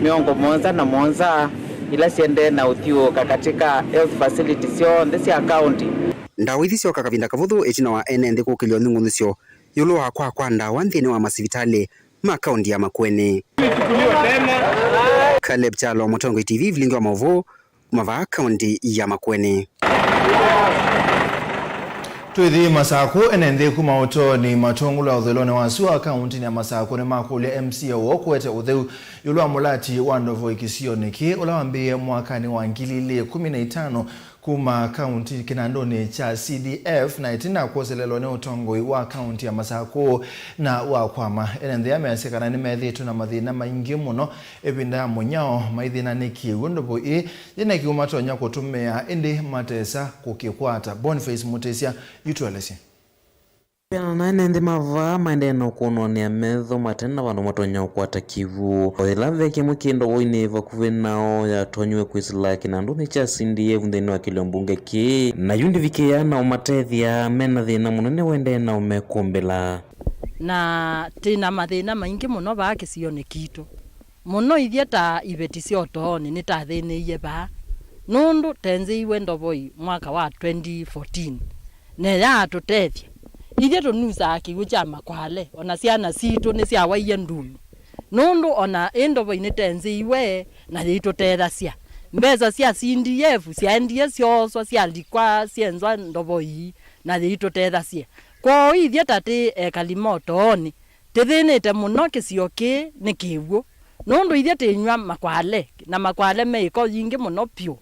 mĩongo mũonza na mũonza ila syendee na ũthyũũka katika health facilities syonthe sya kaunti. Ndawa ithi syoka kavinda kavũthũ ĩtina wa ene nthĩ kũkĩlya ũnyungunyĩsyo ĩũlũ wa kwaa kwa ndawa nthĩnĩ wa masivitalĩ ma kaunti ya Makueni. Caleb Kyalo, Mũtongoi T V, vilingi wa maũvoo, kuma vaa kaunti ya Makueni. Twĩthi Masakũ, ene nthĩ kuma ũtoonĩ Matũngũlũ ya ũthũĩlonĩ wa sua kauntinĩ ya Masakũ nĩmakũlya M C A woo kũete ũtheu ĩũlũ wa mũlati wa ndovoi kĩsionĩ kĩĩ ũla wambĩĩe mwakanĩ wa ngili ilĩ ikũmi na itano kuma kaunti kĩnandũnĩ kya C D F na ĩtina kwoselelwa nĩ ũtongoi wa kaunti ya Masakũ na wa kwama. Ene nthĩ aa measya kana nĩmethĩĩtwe na mathĩna maingĩ mũno ĩvinda ya mũnyao maithĩna nĩ kĩw'ũ ndovo ĩĩ yĩna kĩw'ũ matonya kũtũmĩa ĩndĩ matesa kũkĩkwata. Boniface Mutisya yu tũelesye. Kwĩana na ene nthĩ ma vaa maendee na ũkũnwanĩa metho mate na vandũ matonya ũkwata kĩw'ũ. O yĩla ve kĩmwe kĩ ndovoinĩ vakuvĩ nao yatonyiwe kwĩsĩla kĩnandũnĩ kya C D F nthĩnĩ wa kĩlio mbunge kĩĩ, na yu ndĩvikĩĩaa na ũmatethya, me na thĩna mũnene ũendee na ũmekũmbĩla. Na twĩ na mathĩna maingĩ mũno vaa kĩsionĩ kitũ. Mũno ithyĩ ta iveti sya ũtoonĩ nĩtathĩnĩie vaa, nũndũ tenzĩiwe ndovoi mwaka wa twenty fourteen, na yaatũtethya. Ithyĩ tũnusaa kĩw'ũ kya makwale, o na syana sitũ nĩsyawaie ndumi, nũndũ o na ĩ ndovoi nĩtenzĩiwe na yĩitũtethasya. Mbesa sya C D F syaendie syooswa, syalikwa, syenzwa ndovoi na yĩitũtethasya. Kwoou ithyĩ ta twĩ ekali ma ũtoonĩ, tĩthĩnĩte mũno kĩsio kĩĩ nĩ kĩw'ũ, nũndũ ithyĩ tĩnyw'a makwale, na makwale me ĩko yingĩ mũno vyũ.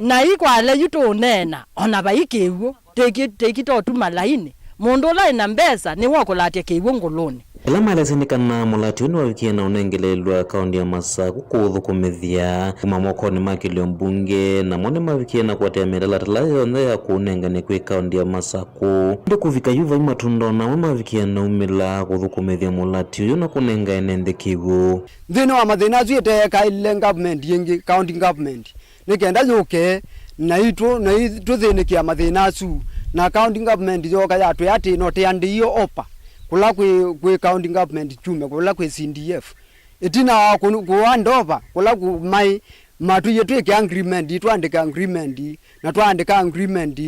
Na ikwale yu tũũneena, o na vai kĩw'ũ, tĩki-, tĩkita ũtuma lainĩ. Mũndũ ũla wĩ na mbesa nĩwe ũkũlatya kĩw'ũ ngũlũnĩ. Ĩla malesĩ nĩ kana mũlati ũyũ nĩwavikie na ũnengeleelw'a kaunti ya Masakũ kũũthũkũmĩthya kuma mokonĩ ma kĩlio mbunge, namo nĩmavikie na kũatĩĩa mĩtalatala yonthe ya kũũnengane kwĩ kaunti ya Masakũ. Ĩndĩ kũvika yu vai matunda o namwe mavikie na umĩla kũthũkũmĩthya mũlati ũyũ na kũnenga ene nthĩ kĩw'ũ. Nthĩnĩ wa mathĩna asu ĩteekaĩlile government ĩngĩ, county government, nĩ kenda yũke naitũ, naitũthĩnĩkĩa mathĩna asu, na county government yooka yatwĩa atĩ no tĩandĩie opa kũla kwĩ, kwĩ county government kyume kũla kwĩ C D F. Ĩtina wa kũ-, kũandova kũla kũ-, maĩ, matwĩie twĩke agreement, twaandĩka agreement, na twaandĩka agreement,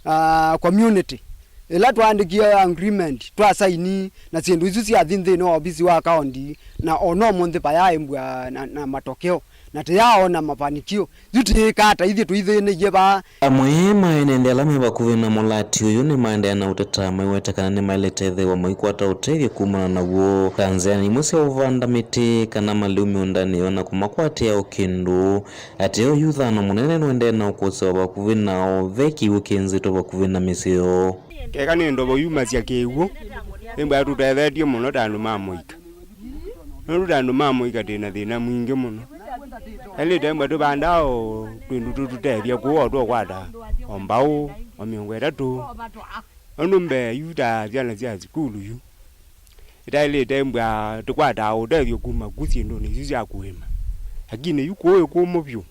ah, community. Ĩla twaandĩkie agreement, twasaini, na syĩndũ isu syathi nthĩnĩ wa ovisi wa kaunti, na o na ũmũnthĩ vayaaĩmbw'a na, na matokeo, na tĩyaaona mafanikio. Yu tĩĩka ata ithyĩ tũithĩnĩie vaa? Amwe ma ene nthĩ ala me vakuvĩ na mũlati ũyũ nĩmaendeea na ũteta maiweta kana nĩmaĩlĩte ĩthĩwa maikwata ũtethyo kumana naw'o, ta nzĩanĩ imwe sya ũvanda mĩtĩ kana malĩu mĩũndanĩ, o na kũmakwatĩa o kĩndũ. Ateo yu thano mũnene nũendee na ũkũsĩwa vakuvĩ nao, ve kĩw'ũ kĩ nzito vakuvĩ na mĩsyĩ yoo. Keka nĩ ndovo yumasya kĩw'ũ, ĩmbwa tũtethetye mũno ta andũ ma mũika. Nũndũ ta andũ ma mũika twĩ na thĩna mwingĩ mũno. Ĩlĩte mbwa tũvandaa o twĩndũ tũtũtethya kũu o tũkwata o mbaũ o mĩongo ĩtatũ. Nũndũ mbee yu ta syana sya sukulu yu, ĩtaĩlĩte mbwa tũkwataa ũtethyo kuma ku syĩndũnĩ isu sya kũĩma. Lakini yu kũũ ĩ kũmũ vyũ.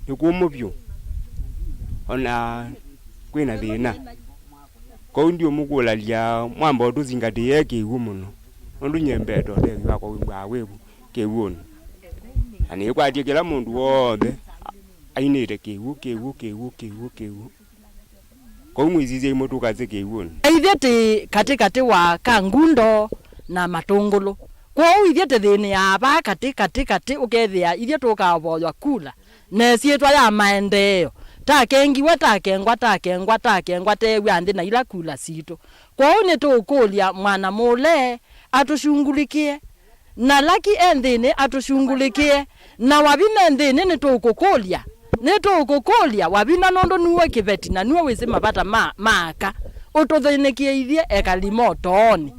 Nĩ kũmũ vyũ, o na kwĩ na thĩna. Kwoou ndiũmũkũlalya mwamba ũtũzingatĩĩe kĩw'ũ mũno, nũndũ nyie mbete ũtethyo wakwa wĩmbwaa wĩ kĩw'ũnĩ. Na nĩkwatye kĩla mũndũ w'onthe ainĩte kĩw'ũ, kĩw'ũ, kĩw'ũ, kĩw'ũ, kĩw'ũ. Kwoou mwĩsisye imwe tũkasye kĩw'ũnĩ. Ithyĩ tĩ katĩkatĩ wa Kangundo na Matũngũlũ. Kwoou ithyĩ tĩthĩnĩaa vaa katĩ, katĩ, katĩ, ũkethĩa ithyĩ tũkavoywa kula na ĩsyĩtwa ya maendeeo. Takengiwe, takengwa, takengwa, takengwa, teew'a nthĩ na ila kula sitũ. Kwoou nĩtũũkũlya mwana mũle atũshungulikĩe. Na Lucky e nthĩnĩ atũshungulĩkĩe, na Wavina e nthĩnĩ nĩtũũkũkũlya, nĩtũũkũkũlya Wavina, nũndũ nue kĩveti na nue wĩsĩ mavata ma, ma aka. Ũtũthĩnĩkĩe ithyĩ ekali ma ũtoonĩ,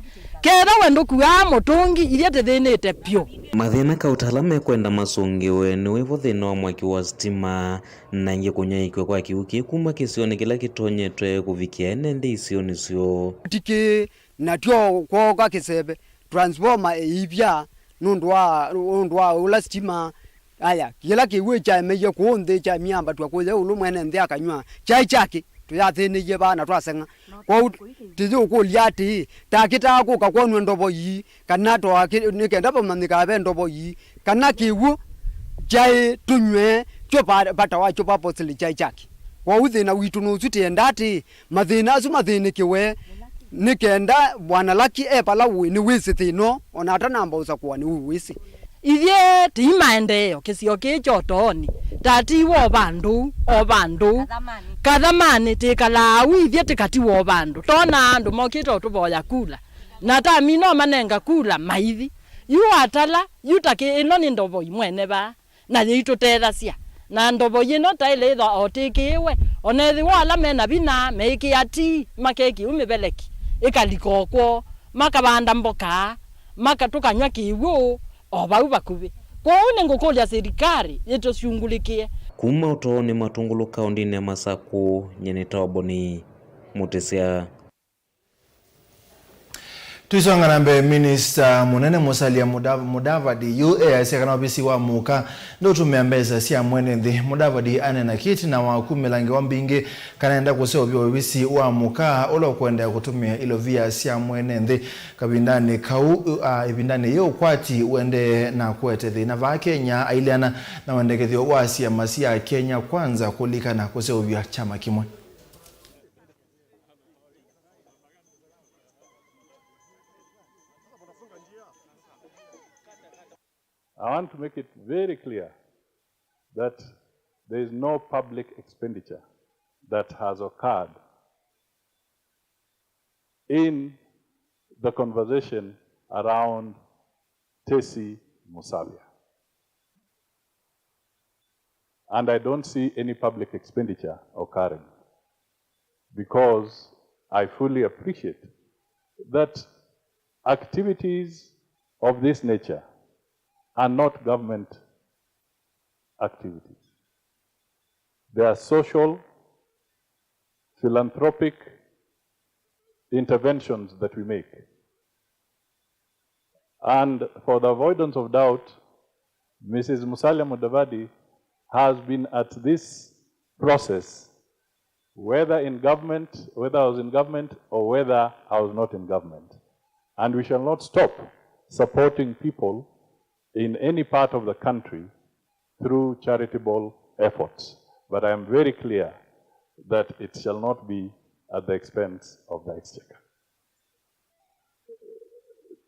ketha we ndũkuaa mũtũngi, ithyĩ tĩthĩnĩte pyũ. Mathĩna kauta ala mekwenda masũngĩwe nĩ wĩvo thĩna wa mwaki wa sitima, na ĩngĩ kũnyaĩĩkw'a kwa kĩw'ũ kĩĩ kuma kĩsionĩ kĩla kĩtonyetwe kũvikĩa ene nthĩ isionĩ syoo. Tikĩ na tyo kwooka kĩseve, transformer ĩivya nũndũ wa, nũndũ wa ũla sitima. Aya, kĩla kĩw'ũ kyaemeie kũũ nthĩ kyamyambatw'a kũya ĩũlũ, mwene nthĩ akanyw'a kyaĩ kyakĩ, tũyathĩnĩie vaa na twaseng'a. Kwoou tĩyũkũlya atĩĩ, takĩtaa kũka kwonw'a ndovo ii, kana twakĩ-, nĩ kenda vamanyĩkaa ve ndovo ii, kana kĩw'ũ kyaĩ tũnyw'e kyo va-, vata wakyo purposely kyaĩ kyakĩ. Kwoou thĩna witũ nũsu, tĩenda atĩĩ, mathĩna asu mathĩnĩkĩwe, nĩ kenda Bwana Lucky e vala ũĩ, nĩwĩsĩ thĩna ũũ, ona atanamba ũsakũa nĩwĩwĩsĩ. Ithyĩ tĩi maendeeo kĩsio kĩĩ kya ũtoonĩ, tatiiwe o vandũ, o vandũ. Kathamanĩ. Kathamanĩ, tĩkalaa au ithyĩ tĩkatiwa o vandũ. Tonaa andũ mokĩte ũtũvoya kula. Na tamina ũmanenga kula maithi. Yu watala, yu takĩ ĩno nĩ ndovo imwene vaa. Na yĩitũtethasya. Na ndovo yĩno taĩle ĩthwa o tĩkĩĩwe, o na ethĩwa ala me na vinya meĩkĩa ti makekĩu mĩveleki, ĩkalika o kwoo, makavanda mboka, maka-, tũkanyw'a kĩw'ũ o vau vakuvĩ. Kwoou nĩngũkũlya silikalĩ yĩtũsyungulĩkĩe. Kuma ũtoonĩ Matungulu kaũndĩnĩ ya Masakũ, nyie nĩtawa Boni Mũtĩsya. Tũisonga na mbee, Minista Mũnene Musalia Mudav-, Mudavadi yu easya kana ovisi wa mũka ndũtũmĩa mbesa sya mwene nthĩ. Mudavadi aneena kĩtina wa kumĩla ngewa mbingĩ kana enda kũseũvya ovisi wa mũka ũla ũkũendeea kũtũmĩa ilovia sya mwene nthĩ. Kavindanĩ kau, a, ĩvindanĩ yĩ ũkwati ũendee na kũete thĩna vaa Kenya, aileana na wendekethyo wa syama sya Kenya Kwanza kũlikana kũseũvya kyama kĩmwe. I want to make it very clear that there is no public expenditure that has occurred in the conversation around Tesi Musalia. And I don't see any public expenditure occurring because I fully appreciate that activities of this nature are not government activities. They are social, philanthropic interventions that we make. And for the avoidance of doubt, Missus Musalia Mudavadi has been at this process, whether in government, whether I was in government or whether I was not in government. And we shall not stop supporting people in any part of the country through charitable efforts. But I am very clear that it shall not be at the expense of the exchequer.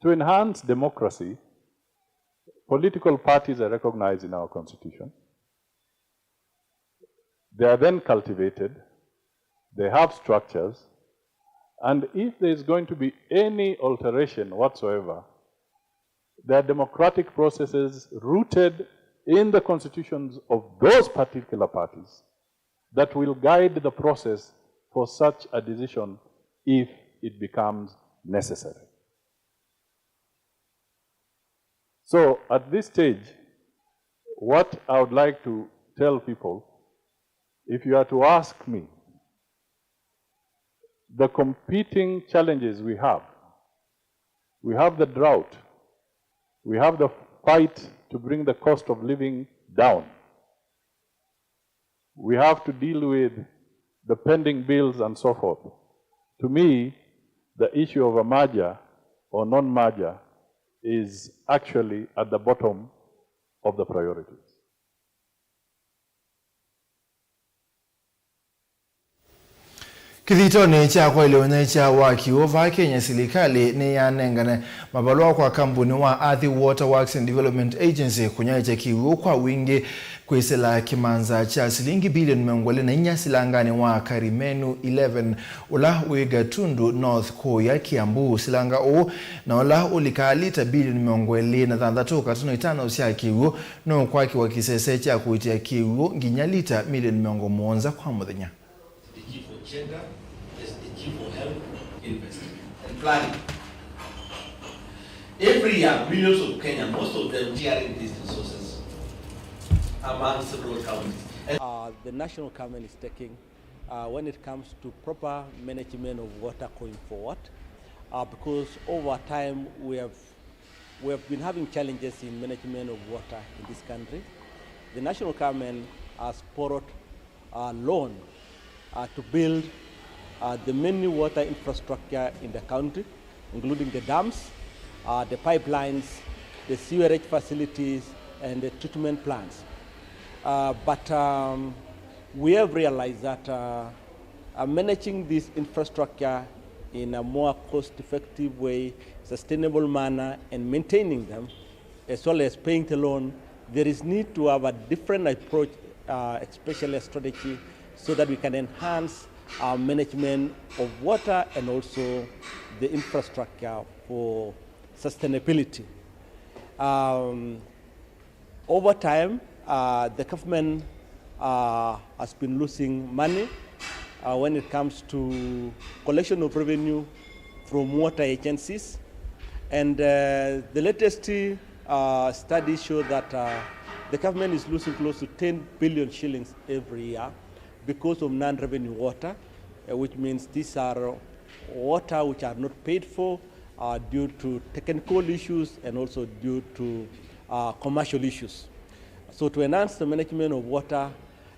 To enhance democracy, political parties are recognized in our constitution. They are then cultivated, they have structures, and if there is going to be any alteration whatsoever, there are democratic processes rooted in the constitutions of those particular parties that will guide the process for such a decision if it becomes necessary. So, at this stage, what I would like to tell people, if you are to ask me, the competing challenges we have, we have the drought, we have the fight to bring the cost of living down, we have to deal with the pending bills and so forth. To me, the issue of a merger or non-merger is actually at the bottom of the priorities. Kĩthitonĩ kya kwaĩlya ũnyaĩĩkya wa kĩw'ũ vaa Kenya, silikalĩ nĩyanengane mavalũa kwa kambuni wa Athi Water Works and Development Agency kũnyaĩĩkya kĩw'ũ kwa wingĩ Kwĩsĩla kĩmanza kya silingi bilioni mĩongo ĩlĩ na inya silanganĩ wa Karimenu eleven, ũla wĩ Gatundu North kũũya Kiambu. Silanga ũũ na ũla ũlikaa lita bilioni mĩongo ĩlĩ na thanthatũ katono itano sya kĩw'ũ nũkwakĩwa kĩsese kya kũitĩa kĩw'ũ nginya lita milioni mĩongo mũonza kwa mũthenya. The key for gender is the key for health, investment, and planning. Every year, millions of Kenyans, most of them sharing these resources among several counties. And uh, the national government is taking uh, when it comes to proper management of water going forward, uh, because over time we have we have been having challenges in management of water in this country. The national government has borrowed a loan uh, to build uh, the many water infrastructure in the county, including the dams, uh, the pipelines, the sewerage facilities, and the treatment plants. Uh, but um, we have realized that uh, uh, managing this infrastructure in a more cost-effective way, sustainable manner, and maintaining them, as well as paying the loan, there is need to have a different approach, uh, especially a strategy, so that we can enhance our management of water and also the infrastructure for sustainability. Um, over time, uh, the government uh, has been losing money uh, when it comes to collection of revenue from water agencies. And uh, the latest uh, studies show that uh, the government is losing close to ten billion shillings every year because of non-revenue water, uh, which means these are water which are not paid for uh, due to technical issues and also due to uh, commercial issues. So to enhance the management of water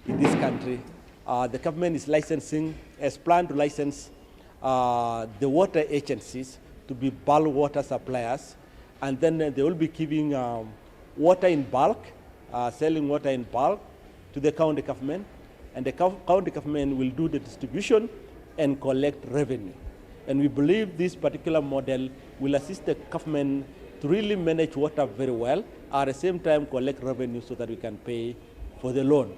in this country, uh, the government is licensing, has planned to license uh, the water agencies to be bulk water suppliers, and then uh, they will be giving um, water in bulk, uh, selling water in bulk to the county government, and the cou- county government will do the distribution and collect revenue. And we believe this particular model will assist the government to really manage water very well, at the same time collect revenue so that we can pay for the loan.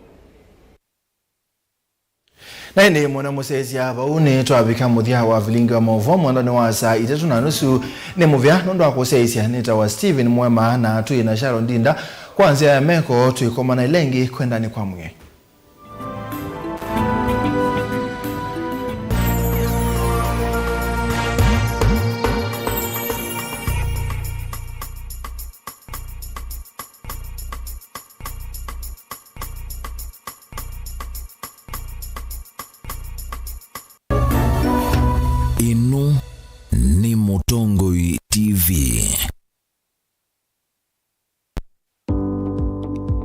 Na ĩndĩ mũna mũsyaĩĩsya vau nĩtwavika mũthya wa vilingi wa maũvoo mwendonĩ wa saa itatũ na nusu. Nĩ mũvea nũndũ wa kũsyaĩĩsya. Nĩtawa Stephen Mwema na twĩ na Sharon Ndinda kwa nzĩa ya meko. Twĩkomana ĩla ĩngĩ kwendanĩ kwa Mwĩai. Ĩno